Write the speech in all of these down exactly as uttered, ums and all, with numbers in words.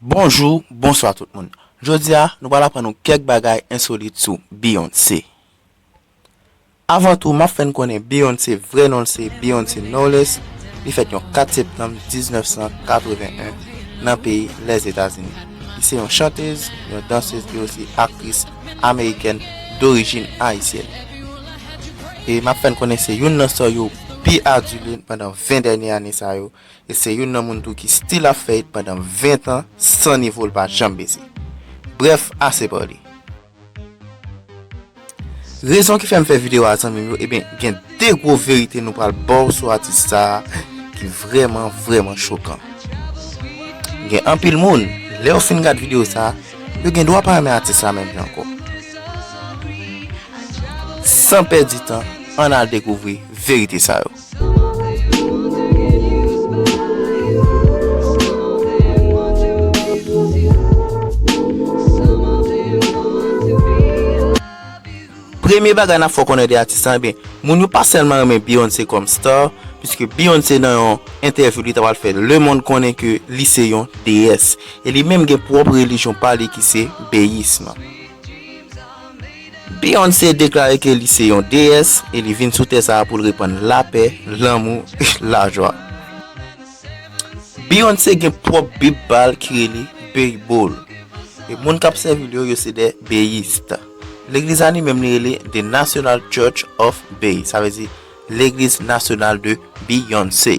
Bonjou, bonswa tout moun. Jodi a, nou pral aprann nou kèk bagay ensolit sou Beyoncé. Avan tou, m ap fè n konnen Beyoncé, vrè non l se Beyoncé Knowles. Li fèt yon kat septanm diznèf san katreven en nan peyi Lèzetazini. Li se yon chantez, yon dansez e osi aktris amerikèn dorijin ayisyèn. E m ap fè n konnen se youn nan star yo pi adile pandan ven dènye ane sa yo. E se youn nan moun tou ki still ap fè it pandan ven tan san nivo l pa janm bese. Brèf, ase pale. Rezon ki fè m fè videyo a, zanmi m yo, ebyen, gen de gwo verite nou pral ba w sou atis sa a ki vrèman, vrèman chokan. Gen anpil moun, lè yo fin gad videyo sa a, yo gen dwa pa renmen atis sa a menm jan ankò. San pèdi tan, ann al dekouvri verite sa yo. Premye bagay n ap fè w konnen de atis lan, ebyen, moun yo pa sèlman renmen Beyoncé kòm star, piske Beyoncé nan yon entèvyou li ta pral fè lemonn konnen ke li se yon deyès, e li menm gen pwòp relijyon pa li ki se beyism. Beyoncé deklare ke li se yon deyès e li vin sou tè sa a pou l repann lapè, lanmou, lajwa. Beyoncé gen pwòp bib pa l ki rele Bey Bowl. E moun k ap sèvi l yo, yo se de beyis. Legliz la li menm li rele The National Church of Bey, sa vle di Legliz Nasyonal de Beyoncé.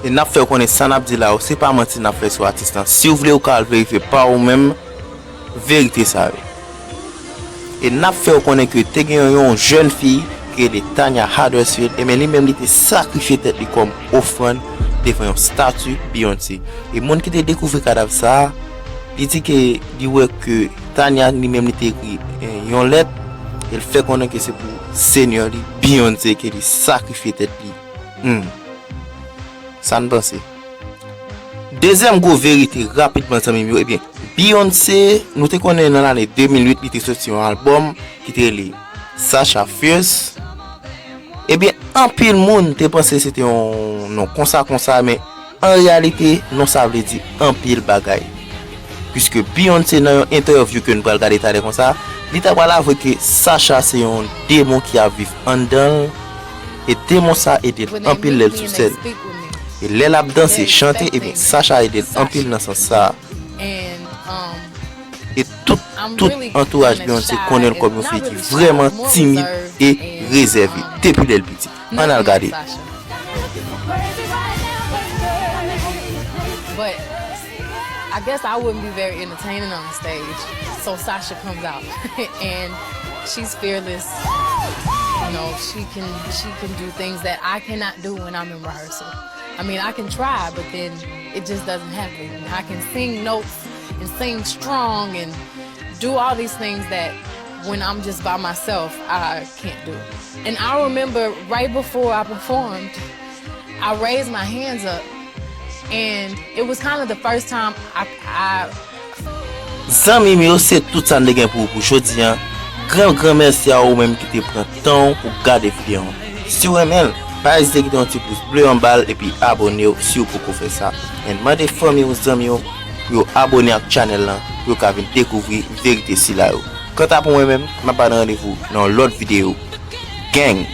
E n ap fè w konnen sa n ap di la yo, se pa manti n ap fè sou atis lan. Si w vle, ou ka al verifye pa ou menm verite sa yo. E n ap fè w konnen ke te gen yon, yon jèn fi ki rele Tanya Huddersfield, ebyen li menm li te sakrifye tèt li kòm ofrann devan yon stati Beyoncé. E moun ki te dekouvri kadav sa a, li di ke li wè ke Tanya li menm li te ekri, eh, yon lèt, e l fè konnen ke se pou Senyè li, Beyoncé, ke li sakrifye tèt li. Hmm. Sa n panse? Dezyèm gwo verite rapidman, zanmi m yo, ebyen, Beyoncé, nou te konnen nan lane de mil uit, li te soti yon albòm ki te rele Sasha Fierce. Ebyen, anpil moun te panse se te yon non konsa konsa, men an reyalite, non sa vle di anpil bagay. Piske Beyoncé nan yon entèvyou ke nou pral gade talè konsa, li ta pral avwe ke Sasha se yon demon ki ap viv anndan l, e demon sa ede l anpil lè l sou sèn. E lè l ap danse, chante, ebyen, Sasha ede l anpil nan sans sa a. E tout, tout antouraj Beyoncé konnen l kòm yon fi ki vrèman timid e rezève depi lè l piti. Ann al gade. But I guess I wouldn't be very entertaining on the stage. So Sasha comes out and she's fearless. You know, she can she can do things that I cannot do when I'm in rehearsal. I mean, I can try, but then it just doesn't happen. I can sing notes and sing strong and do all these things that when I'm just by myself, I can't do. And I remember right before I performed, I raised my hands up, and it was kind of the first time I, I Zanmi m yo, se tout sa n te gen pou ou pou jodi a. Gran gran mèsi a ou menm ki te pran tan w pou gade videyo an. Si w renmen l, pa ezite kite yon ti pous ble anba l epi abòne w si w poko fè sa. And mande fanmi w, zanmi w pou yo abòne ak chanèl lan pou yo ka vin dekouvri verite sila yo. Kanta pou mwen menm, m ap ba nou randevou nan yon lòt videyo. Gang!